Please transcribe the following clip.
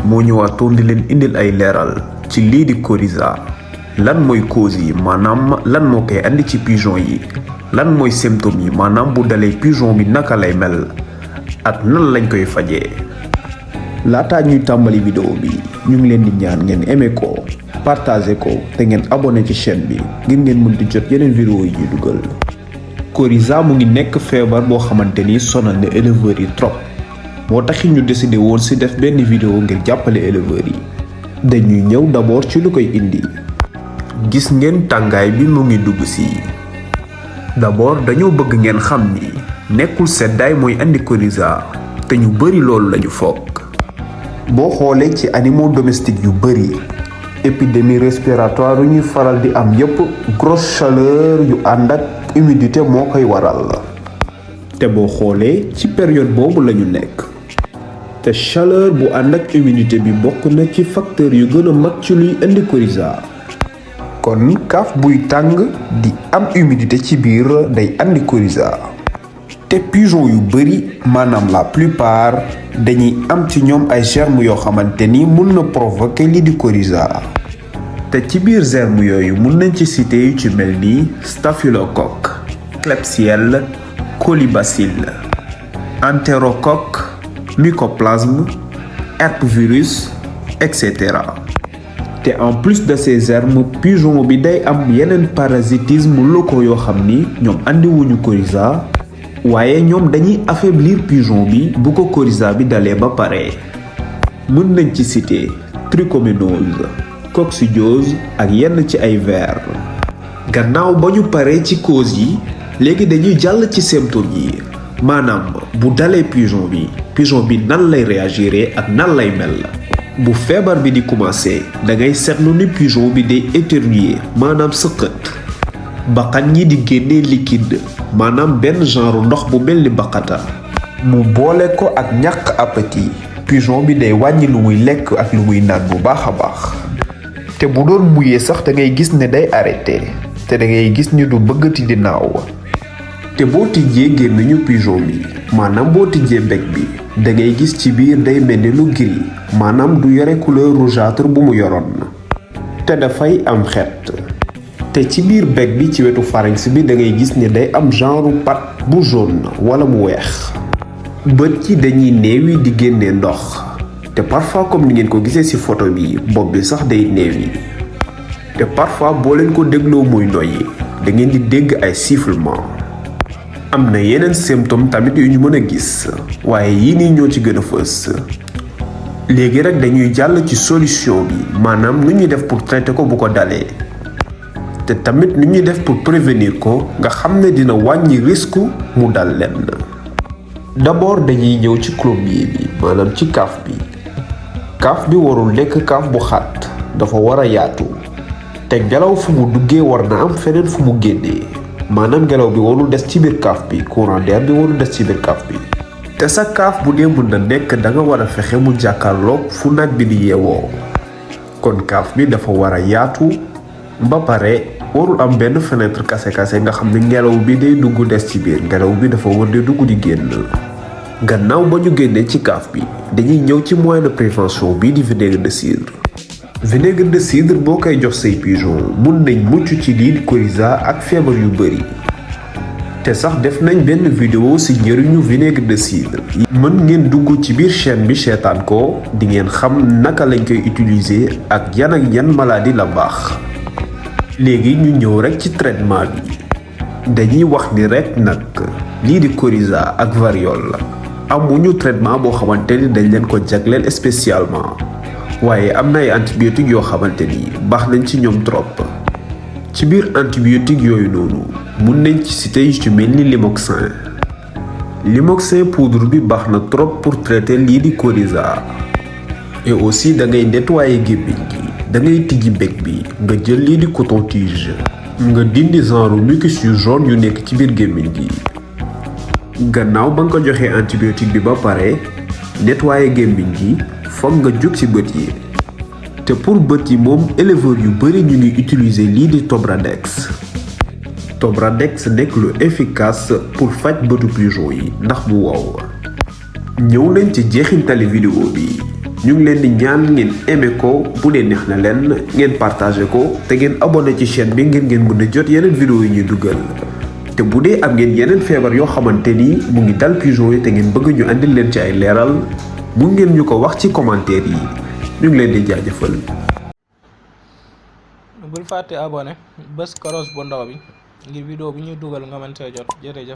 moo ñëwaatoon di leen indil ay leeral ci lii di coryza. lan mooy cause yi maanaam lan moo koy andi ci pigeon yi, lan mooy symptômes yi maanaam bu dalee pigeon bi naka lay mel ak nan lañ koy fajee. laataa ñuy tàmbali vidéo bi ñu ngi leen di ñaan ngeen aimé ko, partagé ko te ngeen abonné ci chaîne bi ngir ngeen mën di jot yeneen vidéo yi ñuy dugal. coryza mu ngi nekk feebar boo xamante ni sonal na éleveurs yi trop, moo taxit ñu décidé woon ci def benn vidéo ngir jàppale éleveurs yi. dañuy ñëw d'abord ci lu koy indi. gis ngeen tàngaay bi mu ngi dugg si. d'abord dañoo bëgg ngeen xam ni nekkul seddaay mooy andi coryza te ñu bari loolu lañu foog. boo xoolee ci animaux domestiques yu bari épidémie respiratoire yu ñuy faral di am yépp grosse chaleur yu ànd ak humidité moo koy waral. te boo xoolee ci période boobu lañu nekk. te chaleur bu ànd ak humidité bi bokk na ci facteur yu gën a mag ci luy indi coryza. kon kaaf buy tàng di am humidité ci biir day andi coryza. te pigeon yu bari maanaam la plupart dañuy am ci ñoom ay germes yoo xamante ni mun na provoquer lii di coryza. te ci biir germes yooyu mun nañ ci citer yu ci mel ni staphylocoque, klebsielle, colibacille, entérocoque, mycoplasme, herpesvirus, etc. te en plus de ces germes pigeon bi day am yeneen parasitisme locaux yoo xam ni ñoom andiwuñu coryza waaye ñoom dañuy affaiblir pigeon bi bu ko coryza bi dalee ba pare. mën nañ ci citer trichoménose, coccidiose ak yenn ci ay vers. gannaaw ba ñu paree ci cause yi léegi dañuy jàll ci symptômes yi maanaam bu dalee pigeon bi nan lay réagir ak nan lay mel. bu feebar bi di commencer da ngay seetlu ni pigeon bi day éternuer maanaam sëqët, baqan ñi di génnee liquide maanaam benn genre ndox bu mel ni baqata. mu boole ko ak ñàkk appétit, pigeon bi day wàññi lu muy lekk ak lu muy naan bu baax a baax. te bu doon muyee sax da ngay gis ne day arrêté te da ngay gis ni du bëggati di naaw. te boo tijjee gémmiñu pigeon bi maanaam boo tijjee bec bi da ngay gis ci biir day mel ni lu gris maanaam du yore couleur rougeâtre bu mu yoroon. te dafay am xet. te ci biir bec bi ci wetu pharynx bi da ngay gis ne day am genre pat bu jaune wala mu weex. bët yi dañuy néewi di génnee ndox te parfois comme ni ngeen ko gisee ci photo bi bopp bi sax day néewi. te parfois boo leen ko dégloo muy noyyi da ngeen di dégg ay sifflement. am na yeneen symptômes tamit yu ñu mën a gis waaye yii nii ñoo ci gën a fës. léegi rek dañuy jàll ci solution bi maanaam nu ñuy def pour traiter ko bu ko dalee. te tamit nu ñuy def pour prévenir ko nga xam ne dina wàññi risque mu dal leen. d'abord dañuy ñëw ci clomier bi maanaam ci kaaf bi. kaaf bi warul nekk kaaf bu xat, dafa war a yaatu. te ngelaw fu mu duggee war na am feneen fu mu génnee. maanaam ngelaw bi warul des ci biir kaaf bi, courant d'air bi warul des ci biir kaaf bi. te sa kaaf bu dee mën na nekk da nga war a fexe mu jàkkaarloog fu naaj bi di yeewoo. kon kaaf bi dafa war a yaatu ba pare warul am benn fenêtre kase-kase nga xam ne ngelaw bi day dugg des ci biir, ngelaw bi dafa war di dugg di génn. gannaaw ba ñu génnee ci kaaf bi dañuy ñëw ci moyen de prévention bii di vinaigre de cidre. vinaigre de cidre boo koy jox say pigeon mun nañ mucc ci lii di coryza ak feebar yu bari. te sax def nañ benn vidéo ci njëriñu vinaigre de cidre. mën ngeen dugg ci biir chaîne bi seetaan ko di ngeen xam naka lañ koy utiliser ak yan maladie la baax. léegi ñu ñëw rek ci traitement bi. dañuy wax ni rek nag lii di coryza ak variole amuñu traitement boo xamante ni dañ leen ko jagleel spécialement. waaye am na ay antibiotiques yoo xamante ni baax nañ ci ñoom trop. ci biir antibiotiques yooyu noonu mun nañ ci citer yu ci mel ni limoxin. limoxin poudre bi baax na trop pour traiter lii di coryza. et aussi da ngay nettoyer gémmiñ gi, da ngay tijji bec bi nga jël lii di coton-tige nga dindi genre mucus yu jaune yu nekk ci biir gémmiñ gi. gannaaw ba nga ko joxee antibiotique bi ba pare nettoyer gémmiñ gi foog nga jóg ci bët yi. te pour bët yi moom éleveurs yu bari ñu ngi utiliser lii di Tobradex. Tobradex nekk lu efficace pour faj bëtu pigeon yi ndax bu wow. ñëw nañ ci jeexintali vidéo bi ñu ngi leen di ñaan ngeen aimé ko bu dee neex na leen ngeen partagé ko te ngeen abonné ci chaîne bi ngir ngeen mën a jot yeneen vidéo yi ñuy dugal te bu dee am ngeen yeneen feebar yoo xamante ni mu ngi dal pigeon yi te ngeen bëgg ñu andil leen ci ay leeral mu ngeen ñu ko wax ci commentaire yi ñu ngi leen di jaajëfal. bul fàtte abonné bës koros bu ndaw bi ngir vidéo bi ñuy dugal nga mën see jot jërëjëf.